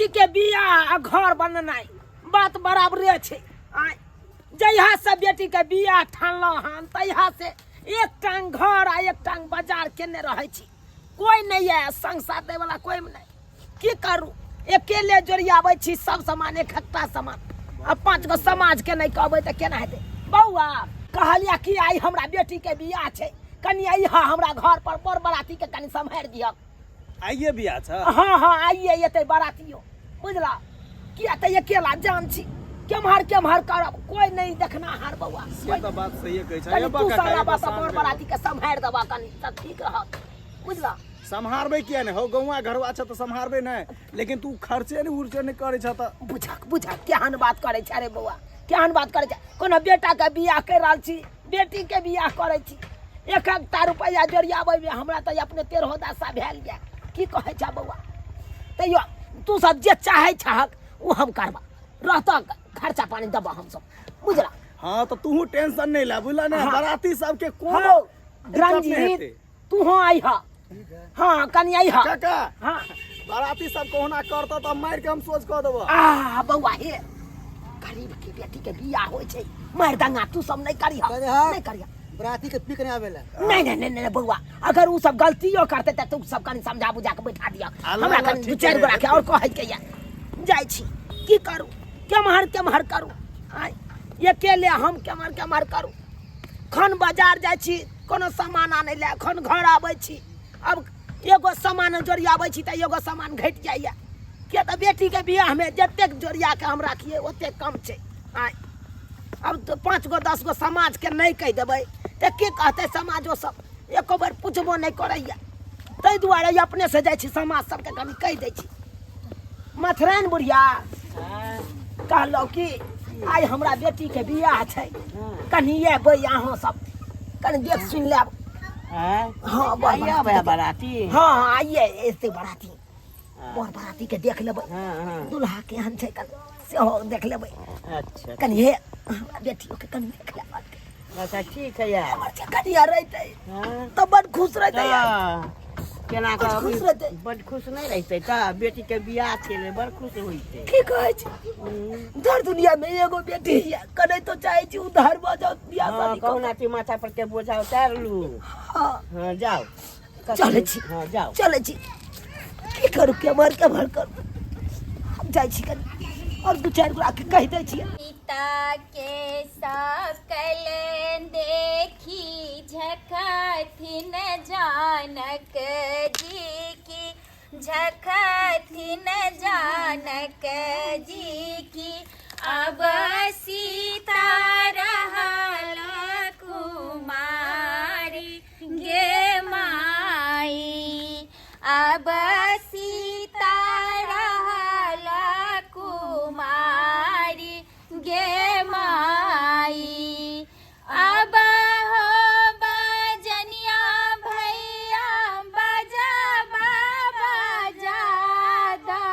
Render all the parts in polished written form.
के बियाह आ घर बननाइ बात बराबरे छै। आँय, जहिया से बेटी के बियाह ठानलहुँ हन तहिया से एक टांग घर आ एक टांग बाजार केने रहै छी। कोई नहीं है संग साथ दै वाला, कोई नहीं। की करू, अकेले जोड़ियाबै छी सब सामान, एकटा सामान। आ 5 गो समाज के नहीं कहबै तऽ केना हेतै? बौआ कहलिया कि आइ हमरा बेटी के बियाह छै, कनि अइहा हमरा घर पर, बर बराती के कनि सम्हारि दिहक। आइए बियाह छै? हाँ हाँ, आइए एतै बरातियो, बुझला? किया तऽ अकेला जान छी, केम्हर केम्हर करब, कोई नहीं देखना हार बौआ। से तऽ बात सहिए कहै छै। कनि एबा तू काका, सब एबा रहबा तऽ साँझ बर भेल। बराती के सम्हारि देबा कनि तऽ ठीक रहत, बुझला? सम्हारबै किया नहि हौ, गौआ घरवा छ तऽ सम्हारबै नहि, लेकिन तू खर्चे नहि उर्चे नहि करै छ तऽ। बुझक बुझक, केहन बात करै छै रे बौआ, केहन बात करै छै? कोनो बेटा के बियाह करि रहल छी, बेटी के बियाह करै छी, एक एकटा रुपैआ जोड़ियाबैमे हमरा तऽ अपने तेरहो दशा भेल यऽ। की कहै छ बौआ? तैयो तू सब जे चाहै छहक ओ हम करबा, रहतऽ खर्चा पानी देबऽ हमसब, बुझला? हाँ तऽ तू टेंशन नहि ले, बुझला ने? हाँ। बराती सबके कोनो हाँ, दिक्कत नहि रंजीत हेतै। तू हाँ अइह, हाँ कनि अइह। काका। हाँ। बाराती सब कहुना करतौ तऽ मारि के हम सोच कऽ देबो। आ बौआ, हे गरीब के बेटी के बियाह होइ छै, मारि दंगा तू सब नहीं करिह, नहीं करिह। बराती के पीक नहीं आवेला। नहीं नहीं नहीं नहीं बौआ, अगर उ सब गलतियो करते तऽ तू सब कनि समझा बुझा के बैठा दिया। अल्लाह हमरा अल्लाह, कनि ठीक दू चारि है, गोरा के और कहै के या जाइ छी। की करू, केम्हर केम्हर करू? आँय, अकेले हम केम्हर केम्हर करू? खन बाजार जाइ छी कोनो सामान आनै लए, खन घर आबै छी। अब एगो सामान जोड़ियाबै छी तऽ एगो सामान घटि जाइए, किया तऽ बेटीके बियाहमे जतेक जोड़िया के हम राखिए ओतेक कम छै। आँय, अब तऽ 5 गो 10 गो समाजके नहि कहि देबै तऽ की कहतै? समाजो सब एको बेर पुछबो नहि करैए, ताहि दुआरे अपनेसँ जाइ छी समाज सबके कनि कहि दै छी। मथराइन बुढ़िया, कहलहुँ कि आइ हमरा बेटीके बियाह छै, कनि एबै अहाँ सब, कनि देख सुनि लेब। हाँ, बर आइए आबै बराती? हाँ हाँ, आइए एते बराती, बर बराती के देख लेबै, दुल्हा केहन छै कनि सेहो देख लेबै। अच्छा। कनि हे हमरा बेटियो के कनि देख लेबै। अच्छा ठीक है यार। हमर जे कनिया रहितै तऽ बड खुश रहितै यार। तऽ केना बड कऽ खुश रहितै। बड खुश नहि रहितै तऽ बेटी के बियाह छलै, बड़ खुश होइतै। की कहै छी, धर दुनिया में एगो बेटी है, कने तो चाहे छी उधार भऽ जाउ बियाह हाँ शादी कऽ कहुना छी माथा पर के बोझा उतारलू। हाँ। हाँ जाओ। चलै छी। हाँ जाओ। चलै छी। की करू, केम्हर केम्हर करू? हम जाइ छी कनि और दू चारि गोरा के कहि दै छियै। सीता के सकल देखी झखथिन जानक जी की, झखथिन जानक जी की, अब सीता रहल कुमारी गे माई, अब सीता रहल कुमारी गे माई। अब हो बजनिया भैया बजा बाबा जादा,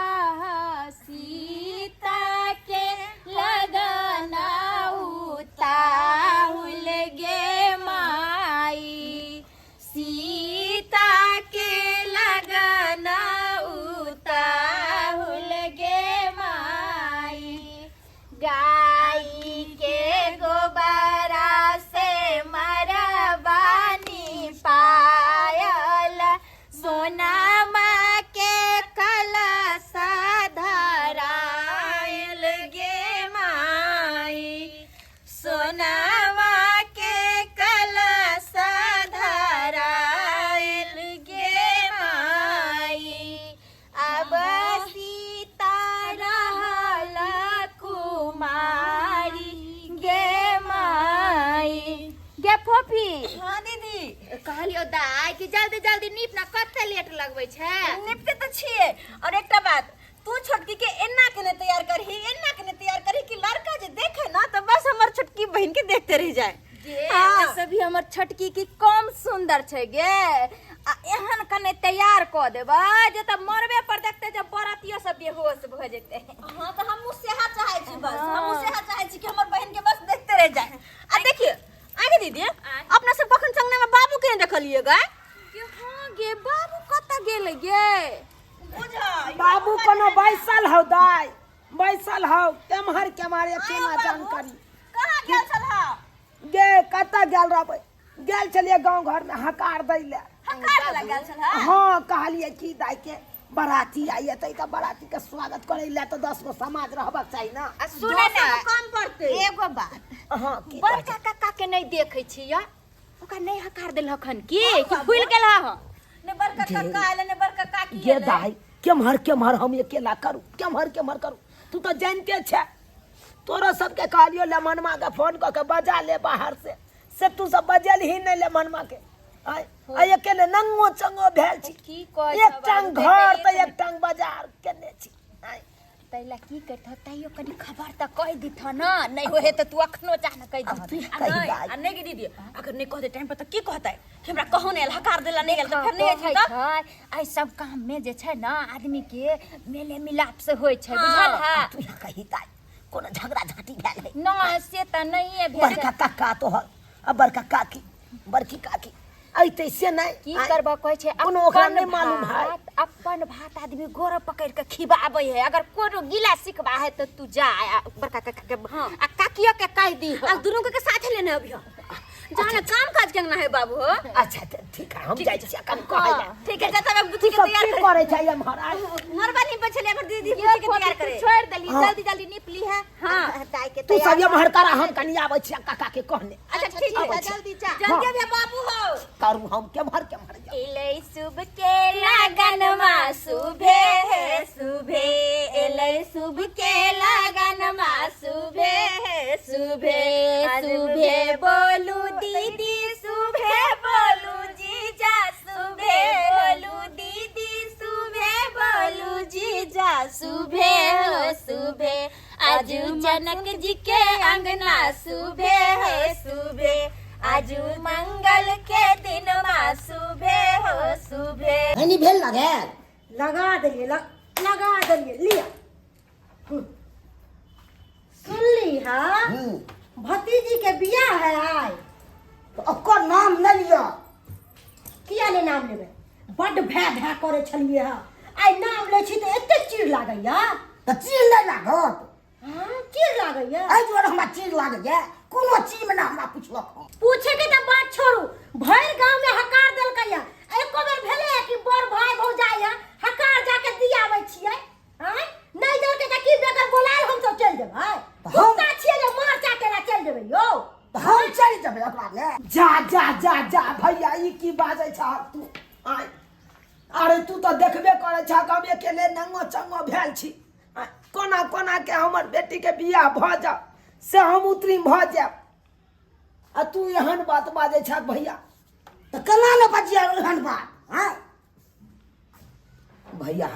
सीता के लगना उताहुल गे माई, सीता के लगना उताहुल गे माई। गाय के गोबरा से मरबानी पायल, सोनामा के कलश धरायल गे माई, सोनामा के कलश धरायल गे माई। अब सीता रहल कुमारी गे माई। गे फोफी। हाँ दीदी। कहलियो दाई कि जल्दी जल्दी नीप ना, कते लेट लगबै छै? निपते तऽ छियै। और एकटा बात, तू छोटकी के एना के ने तैयार करही, एना के ने तैयार करही कि लड़का जे देखे ना तो बस हमर छोटकी बहन के देखते रह जाए। गे। हाँ। से भी हमर छोटकी की कम सुंदर छै गे? आ एहन कने तैयार कऽ देबै जे तऽ मरबे पर देखते जे बरतियो सब बेहोश भऽ जेतै। हाँ तऽ हमहूँ सेहा चाहै छी, बस हमहूँ सेहा चाहै छी कि हमर बहन के बस देखते रह जाए। आ देखिए आगे दीदी, अपना सब कखन संगने में बाबू के नहीं देखलिए गे? गे हाँ गे, बाबू कतऽ गेलै गे? बुझा बाबू कोनो बैसल हौ दाइ बैसल हौ केम्हर केम्हर केना जानकारी कहाँ गेल छल हा गे कतऽ गेल रहबै गेल छलियै गाँव घरमे हकार दै लए हकार देला गेल छल हा हँ कहलियै की दाइ के बराती आइ एतै तऽ बराती के स्वागत करै लए तऽ 10 गो समाज रहबाक चाही ने आ सुने ना कम पड़तै एगो बात हँ की कहै बड़का काका के नहीं देखे छियै ओकरा नहीं हकार देलक हन की कि भूल गेल हँ ने बड़का काका आयल ने बड़का काकी गे आयल दाइ केम्हर केम्हर हम अकेला करू केम्हर केम्हर करू तू तऽ जानिते छै तोरो सबके कहलियो लेमनमा के फोन कऽ के बजा ले बाहर से से तू सब बजेलही नहि लेमनमा के आइ आइ अकेले नंगो चंगो भेल छी की कहै एक टांग घर तऽ एक टांग बाजार केने छी आइ तैला की करतह तैयो कनी खबर तऽ कहि दितह ना नहि होए तऽ तू अखनो जा ने कहि अब दहऽ तू आ कहि नहि दाइ आ नहि गे दीदी अगर नहि कहतै टाइम पर तऽ की कहतै कि हमरा कहू नहि आयल हकार देला नहि गेल तऽ फेर नहि कहै अयथिन तऽ छै एहि सब काम में जे छै ना आदमी के मेले मिलाप से होइ छै बुझल है तू यहाँ कही दाइ कोनो झगड़ा झाँटी भेल है न से तऽ नहिए भेल बड़का काका तोहर आ बड़का काकी बड़की काकी अयतै से नहि की आँय? करबह कहै छै कोनो ओकरा अपन नहि मालूम है। भात अपन भात आदमी गोर पकड़ि के खिबाबै है अगर कोनो गिला सिखबा है तऽ तू जा आ बड़का काका के आ काकियो के कहि दी आ दुनू के साथे लेने अबियो जाने काम काज केना है बाबू हो अच्छा तऽ ठीक है हम जाइ छियै कम कहै लए ठीक है जब तक बुच्ची तू के सब तैयार की करे करै छै एम्हर आय मरबा नहीं बचले हमर दीदी ये बुच्ची के फोटो तैयार तू करे छोड़ि देली हाँ। जल्दी जल्दी निपली है हाँ। दाई के तू सब तैयार एम्हर करा हम कनि आबै छियै काका के कहने अच्छा ठीक है जल्दी जा जल्दी अबियो बाबू हो करू हम केम्हर केम्हर जाउ एलै शुभ के लगनमा शुभे हे शुभे एलै शुभ के लगनमा शुभे हे शुभे शुभे बोलू दीदी शुभे बोलू जीजा शुभे बोलू दीदी शुभे बोलू जीजा शुभे हो शुभे आजू जनक जी के अंगना शुभे हो शुभे आजू मंगल के दिन मा शुभे हो शुभे खैनी भेल लगायल लगा देलियै लगा देलियै लिअ सुनली हाँ भतीजी के बियाह है आइ तऽ ओकर नाम नहि लिअ किया नहि नाम लेबै बड्ड भै भै करै छलियै हँ आइ नाम लै छी तऽ एते चिड़ लागैया तऽ चीड़ नहि लागत हाँ चिड़ लागैया एहि दुआरे हमरा चीड़ लागैया कोनो चीजमे ने हमरा पुछलक हँ पूछे के तऽ बात छोड़ू भरि गांव में हकार देलकैया एको बेर भेलै कि बड़ भाई भौजाई है हकार जाके दियाबै छियै आँय नहि देलकै तऽ की बेगर बोलायल हम सब चलि जेबै कुत्ता छियै जे मार चाटे ला चलि जेबै यौ तऽ हम चलि जेबै ओकरा ले जा जा जा जा भैया ई की बाजै छह तू आँय अरे तू तऽ देखबे करै छह हम अकेले नंगो चंगो भेल छी आँय, कोना कोना के हमर बेटी के बियाह भऽ जाओ से हम उतरी भऽ जायब आ तू एहन बात बाजै छह भैया तऽ केना ने बजियै एहन बात हँ भैया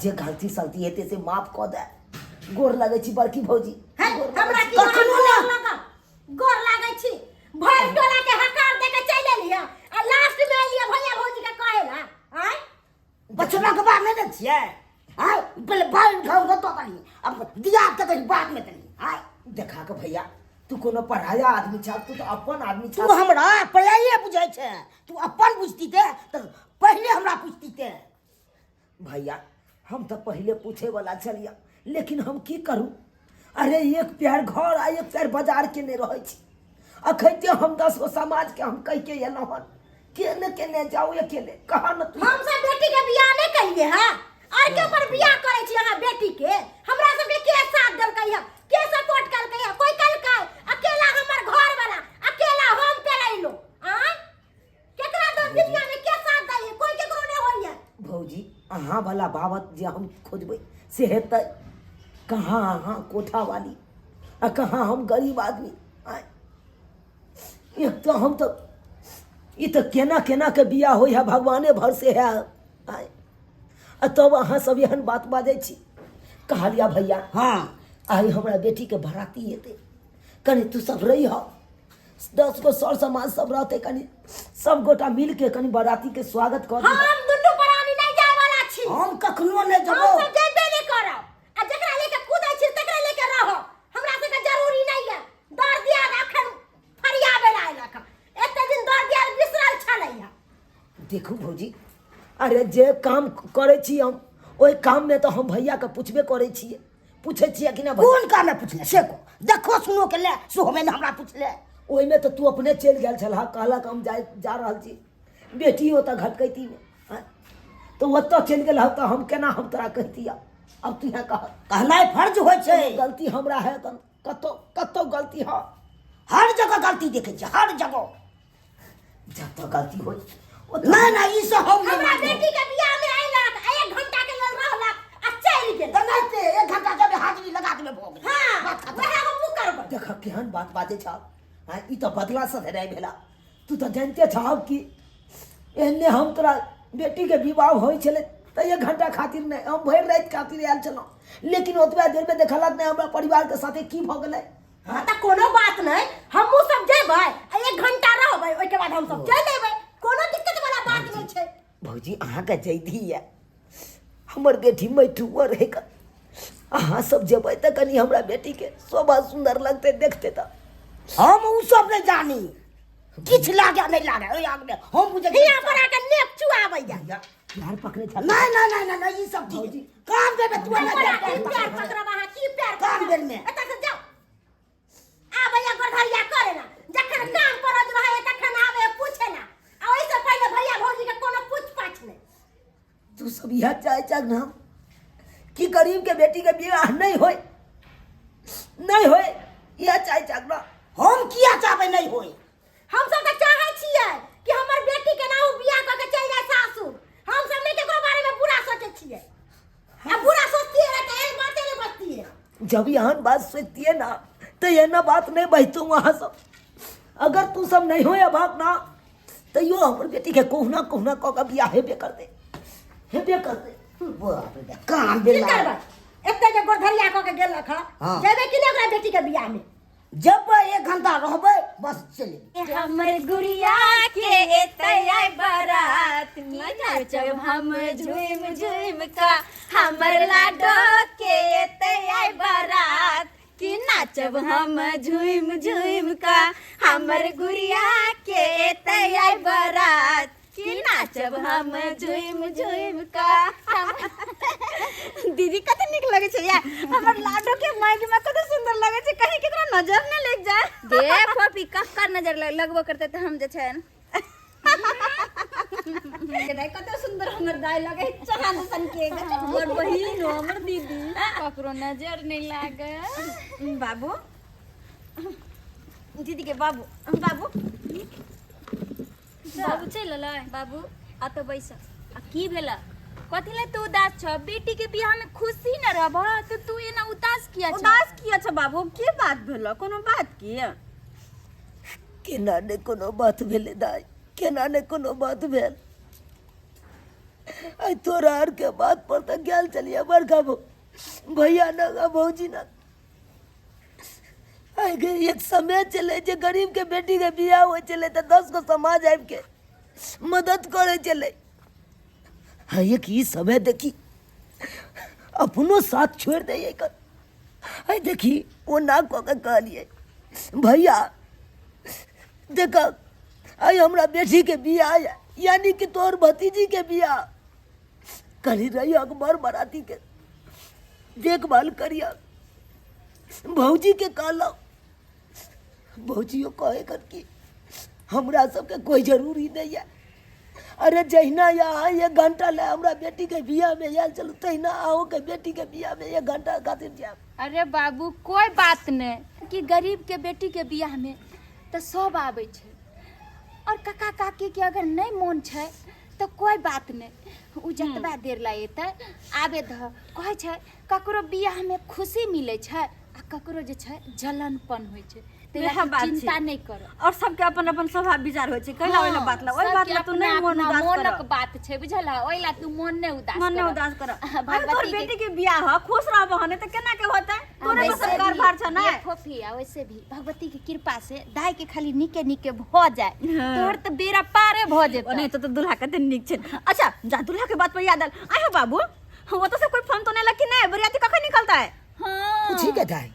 जे गलती सलती हेतै से माफ कऽ दे गोर लगै छी बड़की भौजी है गोर लगै हमरा छी। की अहाँ कखनो गोर ना लागब गोर लागै छी भरि टोला के हकार दे के चलि एलियै आ लास्ट में एलियै भैया भौजी के कहे ला आँय बचना के बाद नहि दै छियै आँय पहिले बाल घर कतऽ करी अब दिया के कही बाद में तनी आँय देखा के भैया तू कोनो पराया आदमी छह तू तऽ अपन आदमी तू छह हमरा पराये बुझै छै तू अपन बुझती ते तऽ पहिले हमरा पूछती ते भैया हम तऽ पहिले पूछे वाला छलियै लेकिन हम की करू अरे एक पैर घर आ एक पैर बाजार केने रहै छी अखैते हम 10 गो समाज के हम कहि के एलहुँ हन केने केने जाउ अकेले कहा न तू हम सब बेटी के बियाह नहीं कहिए है और के पर बियाह करे छी अहाँ बेटी के हमरा सब के के साथ देलकै है के सपोर्ट कलकै है कोई कलकै अकेला हमर घर वाला अकेला हम पेरैलो आय केकरा दस दुनिया में के साथ दैए कोई केकरो नहीं होइए भौजी अहाँ वाला बाबत जे हम खोजबै से हेतै कहाँ अहाँ कोठा वाली आ कहाँ हम गरीब आदमी आँय एक तऽ हम तऽ ई तऽ केना केना के बियाह होइ है भगवाने भरसे है आँय आ तब अहाँ सब एहन बात बाजै छी कहलिया भैया हाँ आइ हमरा बेटीके बराती एतै कनि तू सब रही 10 गो सर समाज सब रहते कनि सब गोटा मिल के कनि बराती के स्वागत कर हम दुनू प्राणी नहीं जाए वाला छी हम कखनो नहि हम जेबो सब जेबे नहीं करब आ जकरा लेके कूदै छी तकरे लेके रहो हमरा सबके जरूरी नहीं है दर दियाद अखन फरियाबे ला अयलक एते दिन दर दियाद बिसरल छलै है देखू भौजी अरे जे काम करै छी हम ओहि काममे तऽ हम भैयाके पुछबे करै छियै, पूछै छियै कि ना भैया? कोन काम में पूछले से को देखो सुनो के ले सो हमें हमरा पूछले। ओहिमे तऽ तू अपने चलि गेल छलह, कहलक हम जा जा रहल छी, बेटी ओतऽ घटकैतीमे, आँय? तऽ ओतऽ चलि गेल तऽ हम केना हम तोरा कहितियऽ? अब तू यहाँ कह। कहनाइ फर्ज होइ छै। गलती हमरा है कतौ कतौ गलती है। हर जगह गलती देखै छै, हर जगह जतऽ गलती होइ नहि नहि ई सब हम नहि हमरा मानब। बेटी के बियाह में अयलक आ 1 घंटा के लेल रहलक आ चलि गेल। तऽ नहि ते 1 घंटा जब हाजिरी लगा देबै भऽ गेल। हाँ, बात खतम। वएह हमहूँ करबै। देख केहन बात बाजै छह, आँय, ई तऽ बदला से हेराइ भेला। तू तऽ जानिते छह कि एहने हम तोरा बेटीके विवाह होइ छलै तऽ 1 घंटा खातिर नहि, हम भरि राति खातिर आयल छलहुँ, लेकिन ओतबा देरमे देखलक नहि हमरा परिवारके साथे की भऽ गेलै। हाँ तऽ कोनो बात नहि, हमहूँ सब जेबै आ 1 घंटा रहबै, ओहिके बाद हम सब चलि अयबै, कोनो दिक्कत वाला बात नहि छै। भौजी अहाँके जैधी यऽ, हमर बेटी मैठुआ रहै कऽ, अहाँ सब जेबै तऽ कनि हमरा बेटीके शोभा सुन्दर लगतै देखतै तऽ। हम ओ सब नहि जानी, किछु लागे नहि लागे ओहि आगमे हम बुझै छी। हियाँ पर आके नेक चुआबै जा। प्यार पकड़े छल। नहीं नहीं नहीं नहीं नहीं, ई सब चीज काम देबे तू नहि हमरा दे। की प्यार पकड़ब अहाँ, की प्यार काम पकड़ब? बेर में। एतऽ से जाउ। आबैया गोरधरिया करे ना, जखन काम पड़ल रहे तखन आबे पूछे ना, आ ओहिसँ पहिले भैया भौजी के कोनो पूछ पाछ नहि। तू सब इएह चाहे छह ना कि गरीब के बेटी के बियाह नहीं होए, नहीं होए, इएह चाहे छह ना? हम किया चाहबै नहीं होए? हम सब तऽ चाहै छियै कि हमर बेटी के ना उ बियाह कऽ के चलि जाय सासुर। हम सब नहि केकरो बारे में बुरा सोचै छियै, आ बुरा सोचतियै रहै तऽ एहन बाते नहि बजतियै। जब एहन बात सोचतियै ना तऽ एना बात नहीं बजतौ अहाँ सब। अगर तू सब नहीं हो अभाव ना तैयो हमर बेटी के कहुना कहुना कऽ के बियाह हेबे करतै, हेबे करतै। बाप रे, काम की बेला। करबै? एते जे गोरधरिया कऽ के गेलक हँ, हाँ। जेबै कि नहि ओकरा बेटी के बियाह में? जब 1 घंटा रहबै बस चलि। हमर गुड़िया के एतै आइ बारात, नाचब हम झूम झूम का। हमर लाडो के एतै आइ बारात, कि नाचब हम झूम झूम का। हमर गुड़िया के एतै आइ बारात, कि नाचब हम झूम झूम का। दीदी कते नीक लगे छै यार, हमर लाडो के माइक में कते सुंदर लगे छै, कहीं केकरो नजर ने लग जाए। गे फोपी कक्कर नजर लगबो करते तऽ हम जे छै ने। दाई कते सुंदर हमर दाई लगे चांद सन के, हमर बहिन हो, हमर दीदी। ककरो नजर नहीं लागे। बाबू दीदी के बाबू, बाबू बाबू चलि एलै। बाबू आ तऽ बैस। आ की भेला, कथी ले तू उदास छ? बेटी के बियाह में खुशी न रहब तऽ तू एना उदास किया छ? उदास किया छ बाबू, की बात भेल? कोनो बात की? केना ने कोनो बात भेलै दाई, केना ने कोनो बात भेल। आइ तोरा आर के बात पर तऽ गेल छलियै बड़का भैया न भौजी न। आइ गे एक समय चले जे गरीब के बेटी के बियाह होइ छलै तऽ 10 गो समाज आबि के मदद करै छलै। हाँ, एक ई समय देखी अपनो साथ छोड़ि दैयै एकर। आइ देखी ओ ना कऽ के कहलियै भैया देख आइ हमरा बेटी के बियाह है, यानी कि तोहर भतीजी के बियाह, करी रही अकबर बराती के देखभाल करिया। भौजी के कहलहुँ, भौजियो कहे कर कि हमरा सबके कोई जरूरी नहीं है। अरे जहिना यहाँ 1 घंटा ले हमरा बेटी के बियाह में आयल चलू, तहिना अहूँ के बेटी के बियाह में 1 घंटा खातिर जायब। अरे बाबू कोई बात नहीं कि गरीब के बेटी के बियाह में तऽ सब आबै छै, और काका काकी के अगर नहीं मोन छै तऽ कोई बात नहीं, उ जतबा देर ला एतै आबे दह। कहै छै ककरो बियाह में खुशी मिलै छै आ ककरो जे छै जलनपन होइ छै, ताहि वएह लए बात छै। चिंता नहि कर। और सबके अपन अपन स्वभाव विचार होइ छै, कैला ओहि बात ला, ओहि बात ला तू अपना नहि मोन अपना उदास मोनक कर। बात छै बुझल, ओहि ला तू मोन नहि उदास मन नहि कर। उदास कर। भगवती तोर के- बेटी के बियाह ह, खुश रहब हने तऽ केना के होतै? तोरे पर वैसे सरकार भी भार छ ना। ये फोफी, आ वैसे भी भगवती के कृपा से दाई के खाली नीके नीके भ जाए, तोहर तऽ बेड़ा पारे भ जेतै। नहीं तो दुल्हा कते नीक छै। अच्छा जा दुल्हा के बात पर याद आयल, आय हो बाबू वो तो सब कोई फोन तो नहीं लगी नहीं, बरियाती कखन निकलता है? हाँ। पूछी के दाई।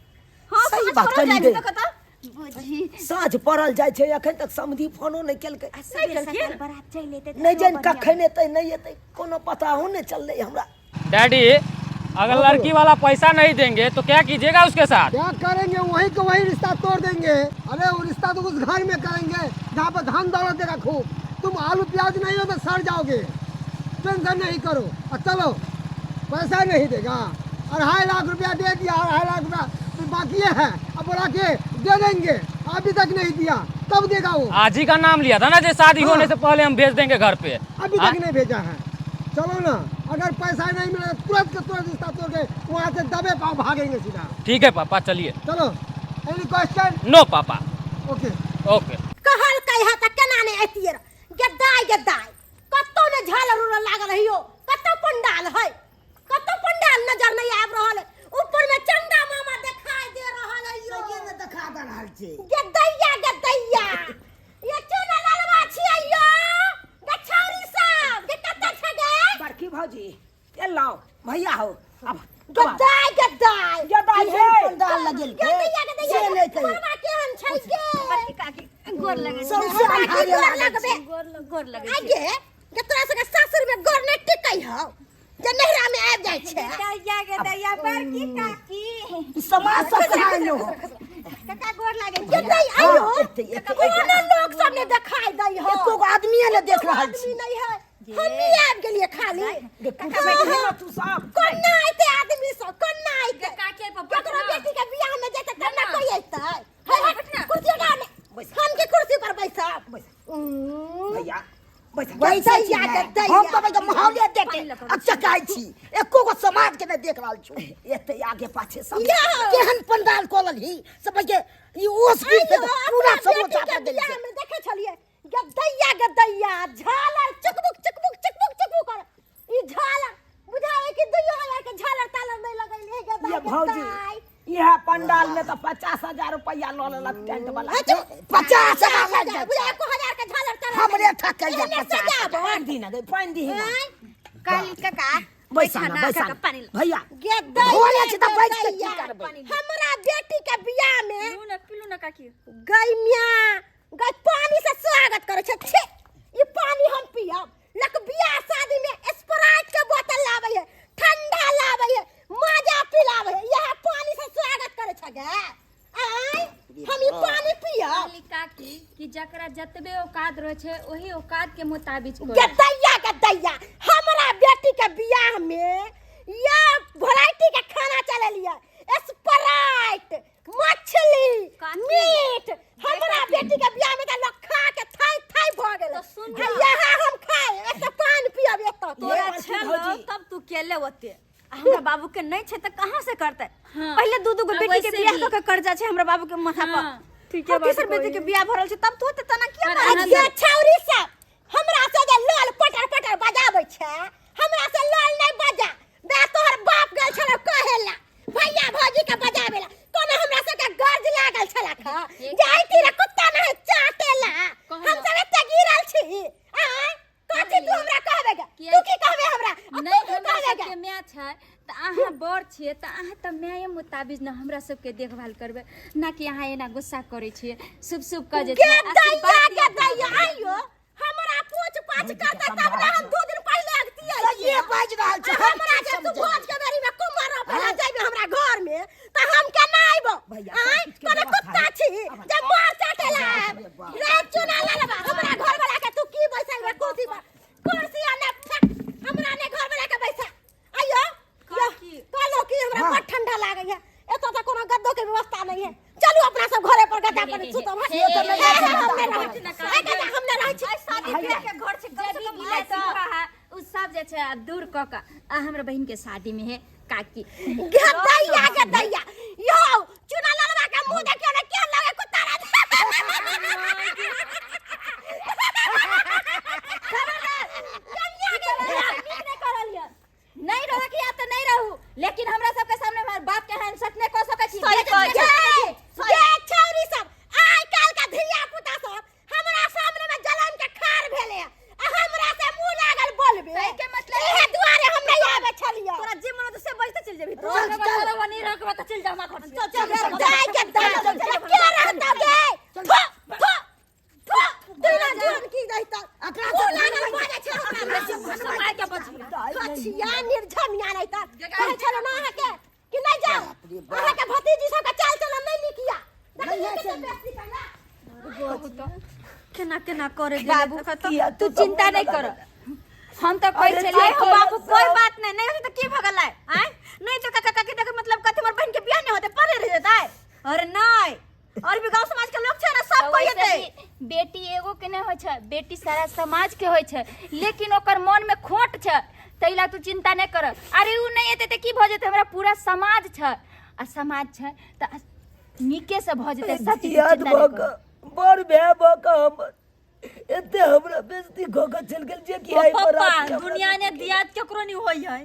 हाँ, सही साँझ बात पड़ल कहली जाइ गई। छै तऽ कतऽ? बुझी साँझ पड़ल जाइ छै, अखन तक समधी फोनो नहि केलकै। सबेर सकाल बरात चलि एतै तऽ नहि जानि बढ़िआँ। कखन एतै नहि एतै, कोनो पता हो नहि चललै हमरा। डैडी, अगर लड़की वाला पैसा नहीं देंगे तो क्या कीजिएगा उसके साथ? क्या करेंगे, वही को वही रिश्ता तोड़ देंगे। अरे वो रिश्ता तो उस घर में करेंगे जहाँ पर धन दौलत देगा खूब। तुम आलू प्याज नहीं हो तो सड़ जाओगे। टेंशन नहीं करो और चलो। पैसा नहीं देगा, 2.5 लाख रुपया दे दिया, 2.5 लाख रुपया तो बाकी है, अब बोला के दे देंगे, अभी तक नहीं दिया, तब देगा वो। आज ही का नाम लिया था ना, जो शादी हाँ। होने से पहले हम भेज देंगे घर पे। अभी हाँ? तक नहीं भेजा है। चलो ना, अगर पैसा नहीं मिला तो तुरंत के तुरंत रिश्ता तोड़ के वहाँ से दबे पाँव भागेंगे सीधा। ठीक है पापा, चलिए। चलो, एनी क्वेश्चन? नो पापा। Okay okay. कहलकै है तऽ केना नहि अयतियै रऽ? गद्दाइ गद्दाइ कतौ ने झालर उलर लागल है यौ, कतौ पंडाल है, कतौ पंडाल नजर नहीं आबि रहल है। ऊपर में चंदा मामा देखाई दे रहल है यौ। सहिए ने देखा दे रहल छै। गद्दैया गद्दैया ये चूना ललवा छियै यौ, गछौरी सब गे कतऽ छै गे? बड़की भौजी एलहुँ भैया हो अब गद्दाइ गद्दाइ गद्दाइ केहन छै। पंडाल लगेलकै गद्दैया गद्दैया से नहि कहियौ। मरबा केहन छै गे? बड़की काकी गोर लगै छी। सौंसे अन्हारे गोर लागल लगबे। छै। गोर लगै आ छी। गे जे तोरा सबके सासुर में गोर नहि टिकै हौ, जे नैहरा में आबि जाइ छै। दैया गे दैया बड़की काकी। ई समाज सब कहाँ एलौ हो? काका गोर लागे के नहीं आइयो। हाँ, एते, एते, कोनो लोग सब ने देखाई दै हौ, एको गो आदमीए ने देख रहल आदमी छी। नहीं है, हमही आबि गेलियै खाली। काका बैठही ने तू सब। कोना अयतै आदमी सब, कोना अयतै? काकी पर केकरो बैठ ना। बेटी के बियाह में जेतै तब ने ना। कोई अयतै। हे हट, बैठ ना। कुर्सी हटा ने, हम के कुर्सी पर बैसब। भैया बैठ। बैसै छी दैया ने। के दैया। हम तऽ भाई माहौले देख के पानि लऽ कऽ अचकाइ छी, एको गो समाज के नहि देख रहल छी। एते आगे पाछे सब। यौ। केहन पंडाल कऽ लेलही सब के, ई ओस गिर आइयो, पूरा अपना समोसा बेटी के पर देल बियाह छै। में देखै छलियै गदैया गदैया झालर चुकबुक चुकबुक चुकबुक चुकबुक कर, ई झालर बुझावे कि 2000 के झालर तालर नहीं लगैले गदा। ये भौजी, इएह पंडाल में तऽ 50,000 रुपया लऽ लेलक टेंट वाला। 50,000 लागि जाइ बुझा छै। 1000 के झालर तालर हमरे ठकैया एहने 50। सजाबो। पानि दी ना गई, पानि दी ना। आँय? काली काका बैसा ना, बैठा ना, बैसा काका ना। पानी ला। भैया गदैया घोड़े छै तऽ बैस के की गदैया। करबै? हमरा बेटी के बियाह में पिलू ना, पिलू ना काकी। गई मिया गई पानी से स्वागत करे छै। छे, ई पानी हम पियब? लक बियाह शादी में स्प्राइट के बोतल लाबै है, ठंडा लाबै है, माजा पिलाबै है, यह पानी से स्वागत करे छै गे। आय हम ई पानी पियब? काली काकी कि जकरा जतबे औकात रहै छै ओही औकात के मुताबिक करू। गदैया गदैया हमरा बेटी के बियाह में या वैरायटी के खाना चलेलिए, स्प्राइट, मछली, काकी, मीट। हमरा बेटी के बियाह में त लोग खा के थाई थाई भ गेल। तो सुन आ यहाँ हम खाए एक तऽ पान पियब एतऽ के। तोरा बड़की छलो भौजी। तब तू केले ओते, आ हमरा बाबू के नहीं छै त कहाँ से करतै? हाँ। पहिले दू दू गो आ बेटी के वैसे बियाह भी। कऽ के कर्जा छै हमरा बाबू के माथा पर। हाँ। ठीक है, तेसर बेटी के बियाह भरल छै तब तू ओते तना किया पर मारै अहाँ छी? ये छौरी सब हमरा से जे लोल पटर पटर बजाबै छै, हमरा से लोल नहीं बजा बे। तोहर बाप गेल छल कहेला भैया भौजी के बजाबेला, कोनो हमरा सबके गर्ज लागल छला खा जाइती रे कुत्ता नहीं चाटेला। कहलो। हम सब एते गिरल छी। आय कथी तू हमरा कहबे गे? किया? तू की कहबे हमरा? आ नहीं तू की हमरा कहबे गे? सबके माय छै तऽ अहाँ बड़ छियै तऽ अहाँ तऽ माये मुताबिक ने हमरा सबके देखभाल करबै ना, कि अहाँ एना गुस्सा करै छियै शुभ शुभ कऽ जे गे छै, दैया आशीर्वाद गे दिअ। दैया आइयो हमरा पूछ पाछ करते तब ने हम 2 दिन पहिले अगतियै। सहिए बाजि रहल छै, आ हम हमरा की जे तू समझै? भोज के बेरी में कुम्हर रोपे ला जाइबे हमरा घर में त हम केना आइबो? भैया, आँय सब किछ के कोनो व्यवस्था कुत्ता है। छी जे मार चाटे ला आएब? रे चुना ललबा, हमरा घर वाला के तू की बैसेबे कुर्सी पर? कुर्सी आने फेक, हमरा ने घर वाला के बैसा। आइयो काकी। कहलो कि हमरा बड़ ठंडा लागे है, एतऽ तऽ कोनो गद्दो के व्यवस्था नहीं है। चलू अपना सब घरे पर गद्दा पर सुतब। हे, से तऽ नहीं हे, है, हम नहि हे, रहै छी। आइ गद्दा हम नहि रहै छी। शादी ब्याह के घर छै, कम जे से भी कम गिला आय तऽ शिकवा है उ सब जे छै आब दूर कऽ कऽ आ हमरा बहिन के शादी में है काकी। गदैया गदैया यौ, चुना ललवा के मुंह देखियो ने केहन लगे कुत्ता रे। कनिया के बियाह नीक नहि करल यऽ। नहीं रह के या तऽ नहीं रहू, लेकिन हमरा सबके सामने हमर बाप के अहाँ इंसल्ट नहि कऽ सकै छी। सही बेइज्जत कहै नहि कऽ सकै छी। जे छौरी सब आइ काल्हि के धिया पुता सब हमरा सामने में जलन के खार भेले आ हमरा से मुंह लागल बोलबे, ताहिके मतलब इहे दुआरे हम नहीं आबे छलियै। तोरा जे मन होतौ से बजते चलि जेबही तू। चल, चल। रहो, नहीं रहो तऽ चलि जा हमरा घर से। चल चल दाइ के दाइ, के रहता गे? थो थो थो तोरा जोन की दैता एकरा मुंह तऽ लागल बाजै छै हमरा। मार के बच कछिया निर्झमिया नहीं। केना केना करे गेलै बाबू तखन तऽ किया तू सब चिंता मोन नहीं लगा कर देला। हम तो कहै अरे छलियै आइ हो कि बाबू कोई बात नहीं नहीं होते तो की भऽ गेलै आय नहीं तो काका काकी देख मतलब कथी हमर बहन के बियाह नहीं होते परे रह जेतै अरे नहीं और भी गांव समाज के लोग छै ना सब तऽ कोई वैसे हेतै भी बेटी एगो के नहि होइ छै, बेटी सारा समाज के होइ छै, लेकिन ओकर मन में खोट छै, ताहि ला तू चिंता नहि कर। अरे उ नहि एतै तऽ की भऽ जेतै, हमरा पूरा समाज छै आ समाज छै तऽ नीके से भऽ जेतै सब चीज, याद चिंता भऽ नहि कर। कऽ बड़ भाय भऽ कऽ हमर एते हमरा बेइज्जती कऽ कऽ चलि गेल जे कि आइ पप्पा बराती हमरा दुनिया ने दियाद केकरो नहीं होई है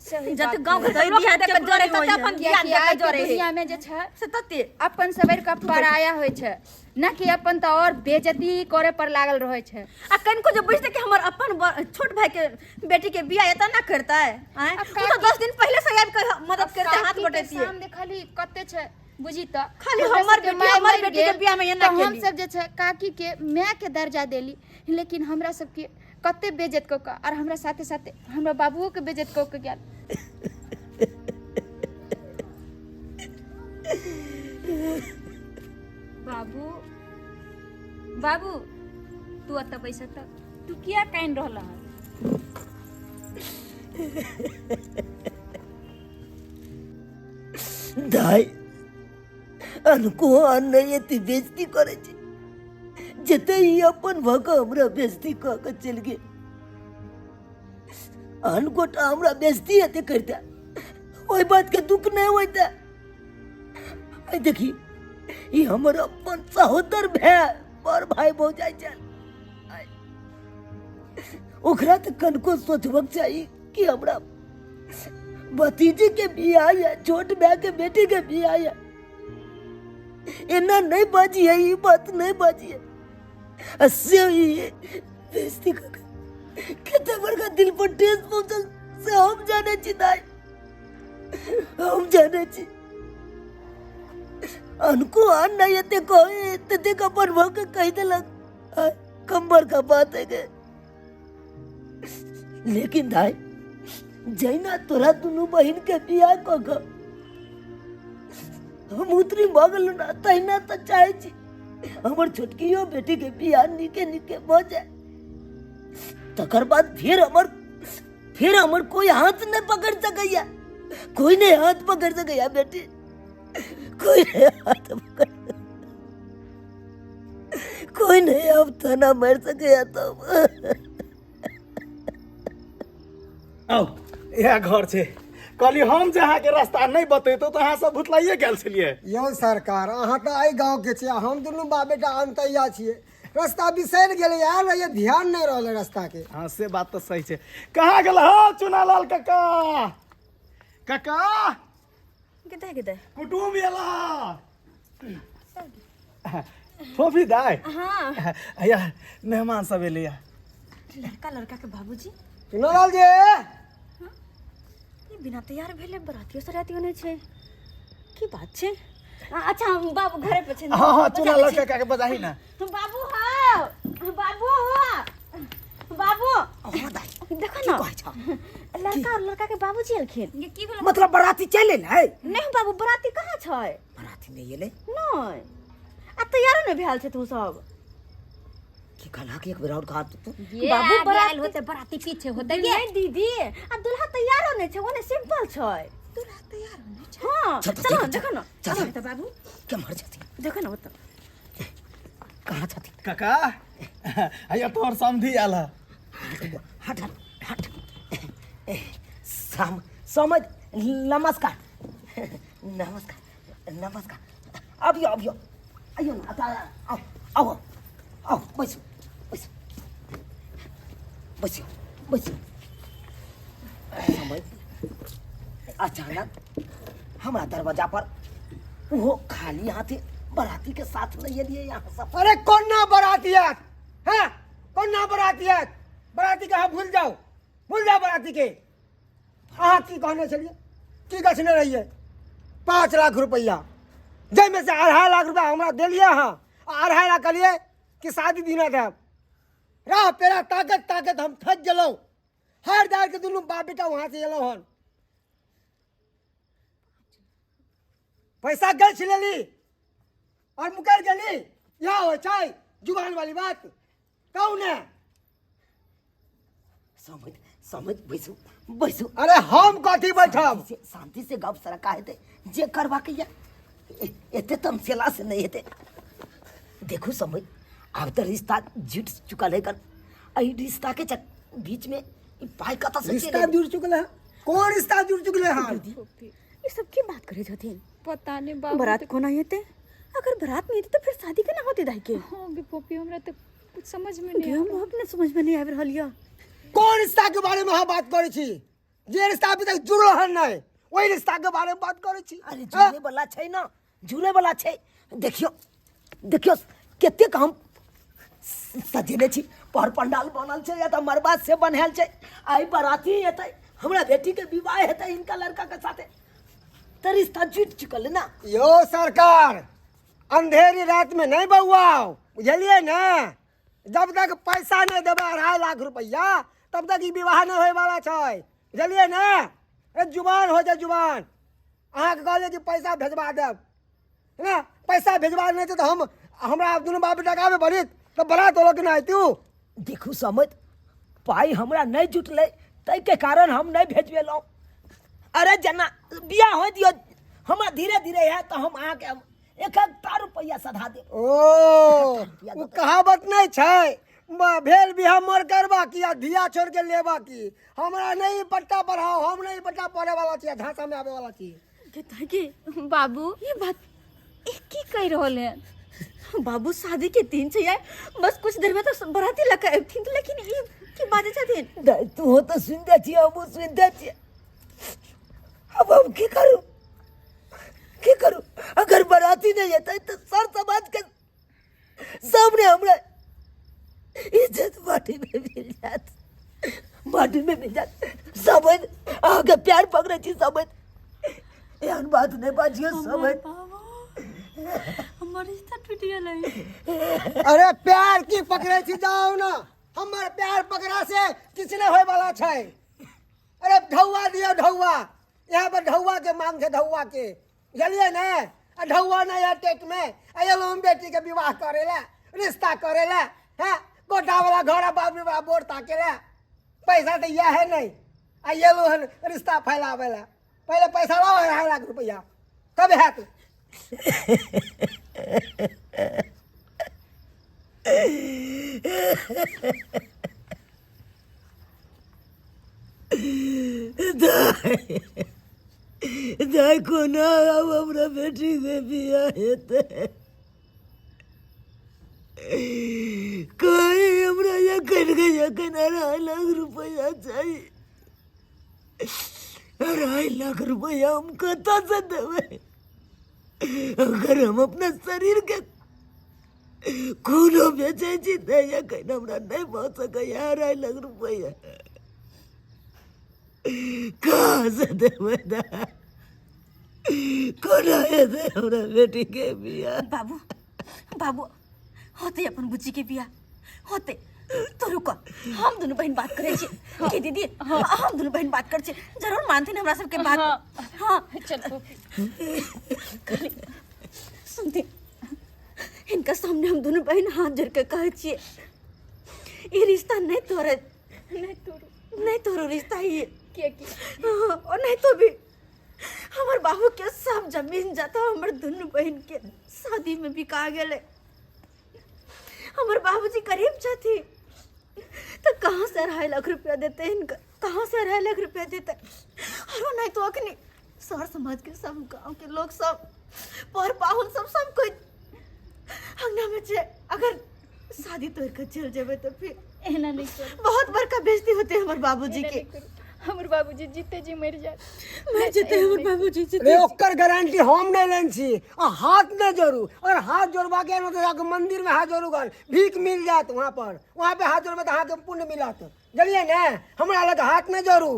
सही जते बात गांव के लोक दियाद देख के जरे तते अपन दियाद कियाकि देख के आइके जरे है दुनिया में जे छै से तते अपन सबेर का पराया होइ छै न कि अपन तऽ और बेइज्जती करे पर लागल रहै छै। आ कनिको जे बुझतै कि हमर अपन छोट भाई के बेटी के बियाह एतऽ ना करतै आँय आ ओ तऽ काकी- 10 दिन पहिले से आबि के मदद करतै, हाथ काकी के बटेतियै। शाम देखली कते छै बुझी तऽ खाली हमरा हमर सबके बेटी, माय हमर मरि बेटी के गेल, बियाह में एना तऽ हम केली। सब जे छै काकी के माय के दर्जा देली, लेकिन हमरा सबके कते बेइज्जत कऽ कऽ और हमरा साथे साथे हमरा बाबुओ के बेइज्जत कऽ के गेल। बाबू बाबू तू एतऽ बैस, तऽ तू किया कानि रहल हन? दाइ अनको अन नहि एते बेइज्जती करै छै जते ई अपन भऽ कऽ हमरा बेइज्जती कऽ कऽ चलि गेल। आन गोटा हमरा बेइज्जती एते करिते ओहि बात के दुख नहि होइते। आइ देखी ई हमर अपन सहोदर भाय बड़ भाय भौजाइ छल, ओकरा तऽ कनको सोचबक चाही कि हमरा भतीजी के बियाह है, छोट भाय के बेटी के बियाह है, एना नहीं बाजी है, ये बात नहीं बाजी है। आ से ई बेइज्जती कऽ के कते बड़का दिल पर ठेस पहुंचल से हम जाने छी दाई, हम जाने छी। अनको आन नहीं एते कहे तते अपन भऽ के कहि देलक, आ, कम बड़का बात है गे। लेकिन दाई जहिना तोरा दुनू बहिन के बियाह कऽ कऽ हम उतरी भऽ गेलहुँ ना, तहिना तऽ चाहै छी हमर छोटकियो बेटी के बियाह नीके नीके भऽ जाय, तकर बाद फेर हमर कोई हाथ नहीं पकड़ सकैया, कोई नहीं हाथ पकड़ सकैया बेटी, कोई नहीं हाथ पकड़, कोई नहीं अब थाना मार सकैया तब। आउ इएह घर छै। कहली हम जे अहाँके रास्ता नहि बतैतहुँ तऽ अहाँ सब भुतलाइए गेल छलियै। यौ सरकार, अहाँ तऽ एहि गाँवके छियै, हम दुनू बाप बेटा अनतैया छियै, रास्ता बिसरि गेलै, आयल रहियै ध्यान नहि रहलै रास्ताके। हाँ से बात तऽ सही छै। कहाँ गेल हौ चुनालाल काका? काका कतऽ कतऽ कुटुम्ब एला। फोफी दाइ। हाँ या मेहमान सब एलैया। लड़का लड़का के बाबूजी चुनालाल जी ई बिना तैयार भेले बरातियो सरातियो नहि छै, की बात छै? अच्छा हम बाबू घरे पे छै। हाँ हाँ चुनालाल काका के बजाही ना। बाबू हो, बाबू हो, बाबू। हाँ दाइ, देखो की ना कहै छह? लड़का और लड़का के बाबूजी एलखिन। ये की भेल? मतलब बराती चलि एलै? नहीं बाबू बराती कहाँ छै? बराती नहि एलै? नहीं, आ तैयारो नहि भेल छै तू सब। की कहलक एक बेर और कहा तू? ये बाबू आगे बराती- आयल होते बराती पीछे होते ये। नहीं दीदी, आ दुल्हा तैयारो नहीं छै, ओने सिंपल छै। दुल्हा तैयार नहीं छै। हाँ चल, चलो चल, देखो ना, चल। चलो तो बाबू केम्हर छथिन? देखो ना ओतऽ कहाँ छथिन? काका हैया तोहर समधी आयल है। हट हट हट। सम समझ नमस्कार नमस्कार नमस्कार। अबियो अबियो आइयो ना, आओ आओ आओ बैसू बैसू बैसू बैसू। समझ अचानक हमरा दरवाजा पर वो खाली हाथे बराती के साथ नहीं एलिए यहाँ सब। अरे कोना बराती आयत? हाँ कोना बराती आयत? बराती के अहाँ भूल जाओ, भूल जाओ बराती के। अहाँ की कहने छलियै, की गछने रहियै? 5 लाख रुपैआ, जाहिमे से 2.5 लाख रुपैआ हमरा देलियै अहाँ, आ 2.5 लाख कहलियै कि शादी दिना देब। राह पेरा ताकत ताकत हम थकि गेलहुँ, हारि दारि के दुनू बाप बेटा वहाँ से एलहुँ हन। पैसा गछि लेली और मुकरि गेली। इएह होइ छै जुबान वाली बात कहू ने। समझ समझ, बैसू बैसू। अरे हम कथी बैठब? शांति से गप सरका हेतै, जे करबाक ये एते तमसेला से नहीं हेतै। देखू समझ, आब तऽ रिश्ता जुटि चुकल है, कन एहि रिश्ता के बीच में ई पाइ कतऽ से रिश्ता चलि एलै? जुड़ चुकल है? कौन रिश्ता जुड़ चुकल है? ई सब की बात करे छथिन? पता नहीं बाबू। बारात कोना हेतै? अगर बारात नहीं हेतै तऽ फिर शादी केना होतै दाई के? हाँ गे पप्पी, हमरा तो कुछ समझ में नहीं गे, हम अपने समझ में नहीं आबि रहल यऽ। कोन रिश्ता के बारे में अहाँ बात करै छी? जे रिश्ता अभी तक जुड़ल हन नहीं, ओहि रिश्ता के बारे में बात करै छी। अरे जुड़े वाला छै ना, जुड़े वाला छै। देखियो देखियो कतेक हम सजेने छी, पर पंडाल बनल छै या तऽ मरबा से बनायल छै। आइ बराती एतै, हमरा बेटी के विवाह हेतै हिनका लड़का के साथे, तऽ रिश्ता जुटि चुकल है ना। यो सरकार, अंधेरी रात में नहीं बउआओ, बुझलिए ना? जब तक पैसा नहीं देबै 2.5 लाख रुपया तब तक ई विवाह नहीं होए वाला छै, बुझलिए ना? अरे जुबान हो जाए जुबान। अहाँके कहलियै कि पैसा भेजबा देब है ना, पैसा भेजबा नहीं तऽ हम हमरा दुनू बाप बेटाके आबे पड़त तऽ बरात होलो कि नहि तू। देखू समझ, पाइ हमरा नहि जुटलै ताहिके कारण हम नहि भेजबेलहुँ। अरे जेना बियाह होइ दियौ हमरा धीरे धीरे हैत तऽ हम अहाँके एक एकटा रुपैआ सधा देब। ओ ओ कहावत नहीं छै, भेल बियाह मर करबा की आ धिया छोड़ के लेबा की। हमरा नहीं पट्टा पढ़ाओ, हम नहीं पट्टा पढ़े वाला छी, झांसा में आवे वाला छी। के बाबू ये बात ई की कह रहल है? बाबू शादी के दिन छै यार, बस कुछ देर में तो बराती लग के अबथिन, लेकिन ई की बाजे छथिन? दाइ तू तो सुनते छियै, हमहूँ सुनते छियै। अब हम की करू की करू? अगर बराती नहीं एतै तऽ सर समाज के सामने हमरा इज्जत माटी में मिल जात, माटी में मिल जात। समझ, अहाँके प्यार पकड़ै छी समझ, एहन बात नहि बाजियौ समझ। हमर रिश्ता टूटि गेलै। अरे प्यार की पकड़े छी, जाओ ना, हमर प्यार पकड़ा से किछु नहीं होए वाला छै। अरे ढौआ दियौ ढौआ, यहाँ पर ढौआ के मांग छै, ढौआ के, बुझलियै ने? आ ढौआ नहीं है टेट में, आ एलहुँ हम बेटी के विवाह करे ला, रिश्ता करे ला, हैं कोटा वाला घर आ बाप वाला बोर ताके ला, पैसा तो यह है नहीं, आ एलहुँ हन रिश्ता फैलावे ला। पहले पैसा लाओ 2.5 लाख रुपया तब हैत। दाइ दाइ, कोना आब हमरा बेटीके बियाह हेतै? कहीं हमरा एखन के एखन 2.5 लाख रुपया चाही। 2.5 लाख रुपया हम कतऽसँ देबै? अगर हम अपना शरीरके खूनो बेचै छी तऽ एखन हमरा नहि भऽ सकैए 2.5 लाख रुपैआ। कहाँसँ देबै दाइ? कोना हेतै हमरा बेटीके बियाह? बाबू बाबू, होते अपन बुच्ची के बियाह होते तो रुको, हम दुनू बहन बात करै छी। के दीदी? हाँ, हम दुनू बहन बात करै छी, जरूर मानथिन हमरा सबके बात। हाँ चल पप्पी। सुनती, हिनका सामने हम दुनू बहन हाथ जोड़ के कहै छियै, ई रिश्ता नहीं तोड़े, नहीं तोड़ू, नहीं तोड़ू रिश्ता ये। किया की? हाँ, और नहीं तो भी हमर बाबू के सब जमीन जाता हमर दुनू बहन के शादी में बिका गेलै। हमर बाबूजी गरीब छथिन तो कहाँ से 2.5 लाख रुपया देते हिनका, कहाँ से 2.5 लाख रुपया देते? और नहीं तो अखनी सर समाज के सब गांव के लोग सब पर पाहुन सब सब कोई अंगना में छे, अगर शादी तोड़ के चल जेबे तो फिर एना नहीं करू, बहुत बड़का बेइज्जती होते हमर बाबूजी एना के। नहीं करू, हमर बाबूजी जीते जी मर जात, मर जेते हमर बाबूजी जीते। रे ओकर गारंटी हम नहीं लेन छी, आ हाथ नहीं जोड़ू, और हाथ जोड़बा के न तो जाके मंदिर में हाथ जोड़ू गन भीख मिल जात वहाँ पर, वहाँ पे हाथ जोड़बे तो अहाँके पुण्य मिलत, जानलिए ने? हमरा लग हाथ नहीं जोड़ू।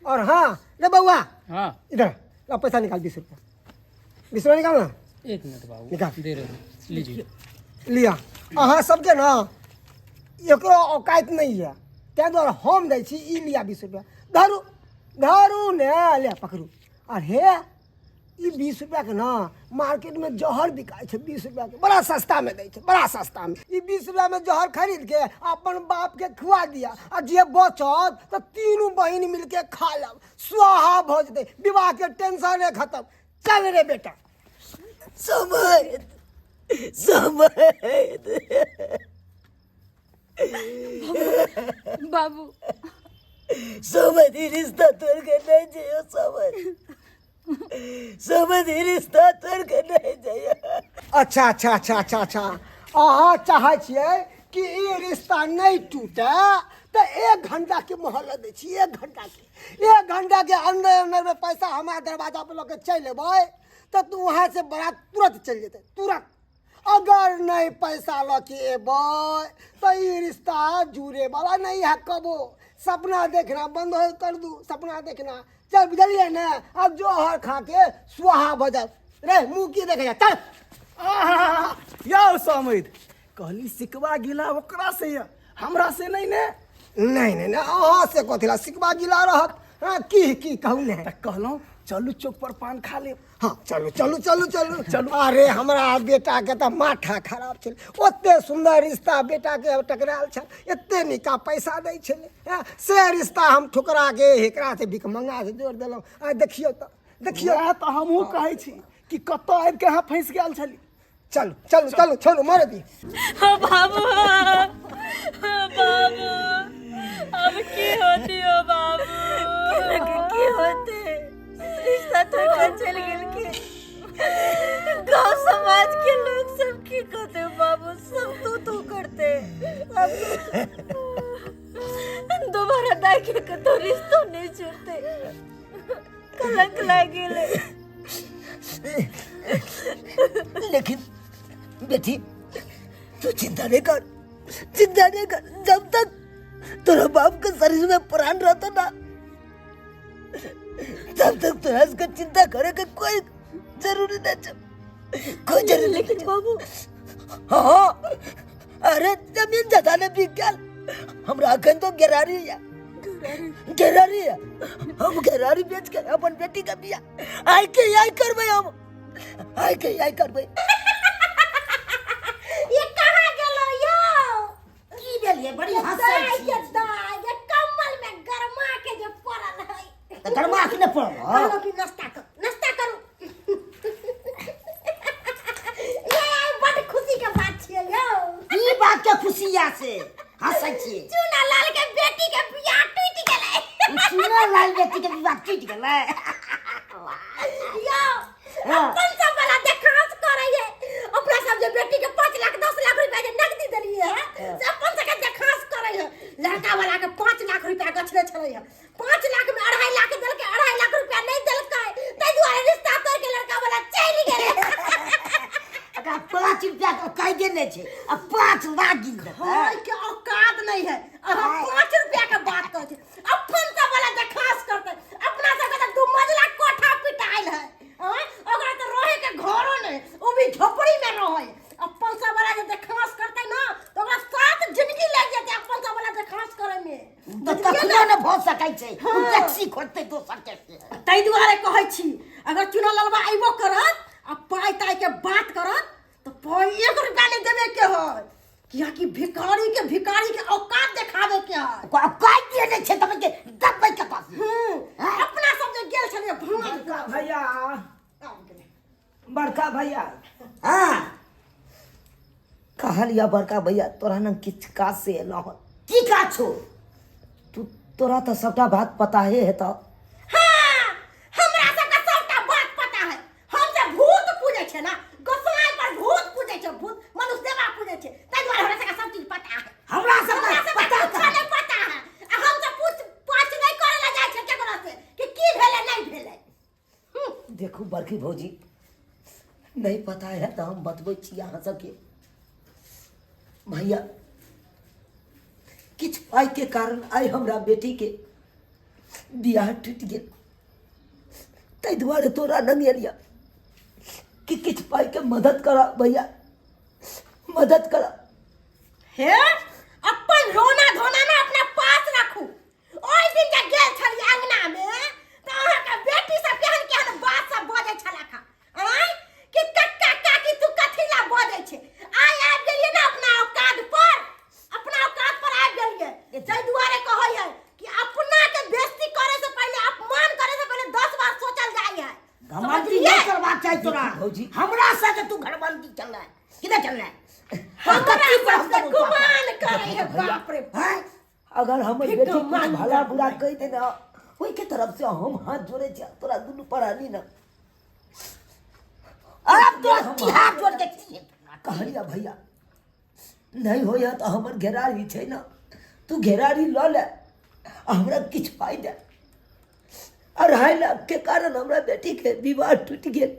और हाँ रे बउआ, हाँ इधर ला पैसा निकाल, 20 रुपया, 20 रुपया निकाल ना। एक मिनट बाबू, निकाल। दे रहे हैं, लीजिए। लिया। अहाँ सबके ना एकरो औकात नहीं है, ताहि दुआरे हम दै छी, ई लिया 20 रुपया, धरू धरू ने, ले पकड़ू। और हे ई 20 रुपया के ना मार्केट में जहर बिकाइ छै। 20 रुपया के बड़ा सस्ता में दै छै, बड़ा सस्ता में। ई 20 रुपया में जहर खरीद के अपन बाप के खुआ दिया, आ जे बचत तऽ तीनू बहिन मिलके खा लेब, स्वाहा भऽ जेतै, विवाह के टेंशने खत्म। चल रे बेटा। समय समय बाबू समझ ही रिश्ता तोड़ के नहीं जाइयो, समझ समझ ही रिश्ता तोड़ के नहीं जाइयो। अच्छा अच्छा अच्छा अच्छा अच्छा, अहाँ चाहै छियै कि ई रिश्ता नहीं टूटे तऽ 1 घंटा के मोहलत दै छी, 1 घंटा के, 1 घंटा के अंदर अंदर में पैसा हमारा दरवाजा पर लऽ के चलि एबै तऽ तू वहाँ से बारात तुरंत चलि जेतै, तुरंत। अगर नहीं पैसा लऽ के एबै तऽ ई रिश्ता जुड़े वाला नहीं है कबो। सपना देखना बंद हो कर दू, सपना देखना। चल बुझलियै ने, अब जोहर खा के सुहा भऽ जाओ रे, मुँह की देखे जा, चल। आहा, यौ समित, कहली सिकवा गिला ओकरा से यऽ, हमरा से नहीं ने? नहीं नहीं नहीं, अहाँ से कथी ला सिकवा गिला रहत? हाँ, की की कहू ने? तऽ कहलहुँ चलू चौक पर पान खा लेब। हाँ चलू चलू चलू चलू चलू। अरे हमरा बेटा के तऽ माथा खराब छलै, ओते सुंदर रिश्ता बेटा के टकरायल छल, एते निका पैसा दै छलै, हाँ, से रिश्ता हम ठुकरा के एकरा से भिखमंगा से जोड़ देलहुँ। आ देखियौ तऽ, देखियौ। वएह तऽ हमहूँ कहै छी कि कतऽ आबि के अहाँ फँसि गेल छली। चलू चलू चलू छोड़ू, मरे दी। हाँ, बाबू, हाँ, बाबू, अब की होती हो बाबू? की होते, रिश्ता तोड़ के चल गेल के गांव समाज के लोग सब की कहते बाबू, सब तू तू करते। अब दोबारा दाई के कतो रिश्तो नहीं जुड़ते, कलंक लाग गेले। लेकिन बेटी तू चिंता नहीं कर, चिंता नहीं कर, जब तक तेरा बाप के शरीर में प्राण रहता ना तब तक तोरा इसका चिंता करे के कोई जरूरी नहीं छे, कोई जरूरी नहीं। लेकिन बाबू। हाँ, अरे जमीन जथा ने बिक गेल, हमरा अखन तो गेरारी है, गेरारी है, हम गेरारी बेच के अपन बेटी के बियाह आइ के आई करबै, हम आइ के आई करबै। ये कहाँ गेलो यो? की भेल ये? बड़ी हंसै दाइ छी। के दाइ, ये कम्बल में गरमा के जे पड़ल है। तऽ गरमा के नहि पड़ल हँ? कहलो कि नाश्ता कर, नाश्ता करू। ये आइ बड़ खुशी के बात छियै यौ। की बात के खुशी या से हंसै छियै? चूना लाल के बेटी के बियाह टूटि गेलै। चूना लाल बेटी के बियाह टूटि गेलै? यौ, अपन सब वाला देखांस करै है। अपना सब जे बेटी के 5 लाख 10 लाख रुपया जे नकदी देलियै है, से अपन सबके देखांस करै है। लड़का वाला के 5 लाख रुपया गछने छलै है, 5 लाख में 2.5 लाख देलकै, 2.5 लाख रुपया नहीं देलकै, ताहि दुआरे रिश्ता तोड़ के लड़का वाला चलि गेलै। एकरा 5 रुपया के कायदे नहि छै आ 5 लाख गिन देतै। होय के औकात नहीं है, अहाँ 5 रुपया के बात करै छी, अपन सब वाला देखांस करतै। अपना सबके तऽ 2 मंजिला कोठा पिटाइल है, आँय? ओकरा तऽ रहे के घरो नहि, ओ भी झोपड़ी में रहै। अपन सब वाला जे देखांस करतै ना तऽ ओकरा 7 जिंदगी लागि जेतै अपन सब वाला देखांस करे में। तऽ कखनो नहि भऽ सकै छै, ओ टैक्सी खोजतै दोसर टैक्सी। ताहि दुआरे कहै छी अगर चुना ललबा अयबो करत आ पाइ ताइ के बात करत तऽ पाइ 1 रुपया नहि देबे के है, कियाकि भिखारी के भिखारी के औकात देखाबे के है। ओकरा औकात दिए नहि छै तब के दबबै कतऽ से? अपना सब जे गेल छलियै भाँज। बड़का भैया, बड़का भैया, हाँ कहलिया बड़का भैया तोरा न किछु काज से एलहुँ हन। की काज छौ? तू तोरा तऽ सबटा बात पता हे हेतौ। हाँ, हमरा सबके सबटा बात पता है। हम जे भूत पूजै छै ना, गोसाई पर भूत पूजै छै, भूत मनुष्य देवा पूजै छै, ताहि दुआरे हमरा सबके सब चीज पता है। हमरा सबके हमरा सबके पता कुछो नहि पता है। आ हम सब पूछ पाछ नहि करे ला जाइ छै केकरो से कि की भेलै नहि भेलै। देखू बड़की भौजी, नहीं पता है तऽ हम बतबै छी अहाँ सबके। भैया किछु पाइके कारण आइ हमरा बेटीके बियाह टूटि गेल, ताहि दुआरे तोरा लग एलियै कि किछु पाइके मदद करऽ भैया, मदद करऽ। हे अपन रोना धोना ना अपना पास राखू। ओहि दिन जे गेल छलियै अंगना में तऽ अहाँके बेटी सब केहन केहन बात सब बजै कहै छलक हँ आँय कि कक्का काकी तू कथी ला बजै छै आइ आबि गेलियै ने अपना औकात पर अपना औकात पर आबि गेलियै ताहि दुआरे कहै है कि अपना के बेइज्जती करे से पहले अपमान करे से पहले 10 बार सोचल जाय है घमंडी नहीं करबाक चाही तोरा भौजी। हमरा से तू घमंडी चल रहा है किधर चल रहा है हमरा कथी पर हम सबसे तोरा गुमान करे है बाप रे हैं? अगर हमर फिर बेटी तो कुछ मान भला बुरा कहि दे ना ओहि के तरफ से हम हाथ जोड़े छी तोरा दुनू परानी ना अब तोरा की हाथ जोड़ के की कहलिया भैया नहीं होइए तऽ हमर घेरारी छै ने तू घेरारी लऽ ले आ हमरा किछु पाइ दे 2.5 लाख के कारण हमरा बेटीके विवाह टूटि गेल।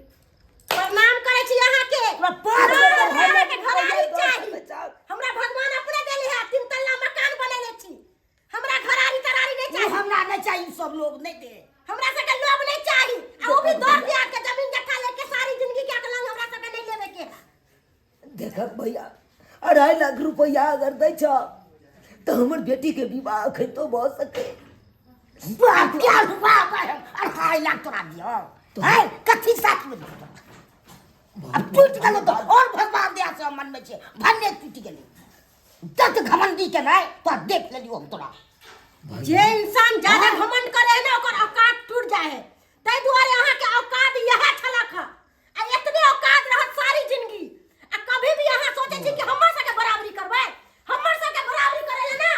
प्रणाम करै छी अहाँ के। तोरा पाँच हमरा गोटा अहाँके 2.5 लाख घरारी रुपैआ चाही। बचाउ। हमरा भगवान अपने देले है, तीन तल्ला मकान बनेले छी। हमरा घरारी तरारी नहीं उ चाही। हमरा नहीं चाहिए, सब लोग नहीं दे। हमरा सबके लोभ नहीं चाही आ वो भी दौड़ दिया के जमीन जट्ठा लेके सारी जिंदगी के अकलंग हमरा सबके नहीं लेवे के है। देखक भैया, 2.5 लाख रुपैआ अगर दै छ तऽ हमर बेटीके विवाह अखन तो भऽ सके। वाह क्या वाह वाह, 2.5 लाख तोरा दियो है कथी साथ में दियो तोरा? अब टूट गेलो तो और भगवान दया से हम मन में छे भन्ने टूट गेलै तत घमंडी के नहीं तो देख लेलियो हम तोरा। जे इंसान ज्यादा घमंड करे है ना ओकर औकात टूट जाए है। ताहि दुआरे अहाँ के औकात यह छलक है आ एतने औकात रहत सारी जिंदगी आ कभी भी अहाँ सोचे छी कि हमर सबके बराबरी करबै, हमर सबके बराबरी करे ला ना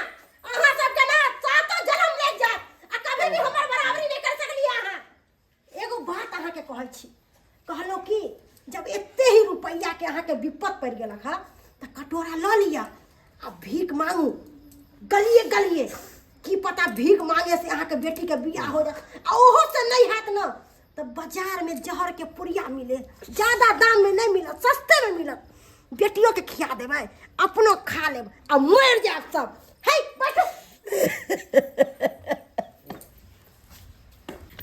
अहाँ सबके ना सातो जन्म लागि जायत आ कभी भी हमर बराबरी नहीं कर सकलियै अहाँ। एगो बात अहाँ के कहै छी, कहलो कि जब एते ही रुपैया के अहाँ के विपत पड़ि गेलक हँ तऽ कटोरा लऽ लिअ आ भीख मांगू गलिए गलिए, की पता भीख मांगे से अहाँ के बेटी के बियाह हो जाए आ ओहो से नहीं हैत ना तऽ बाजार में जहर के पुड़िया मिले, ज्यादा दाम में नहीं मिलत, सस्ते में मिलत, बेटियों के खिया देबै अपनो खा लेब आ मरि जायब सब। हे बैठू।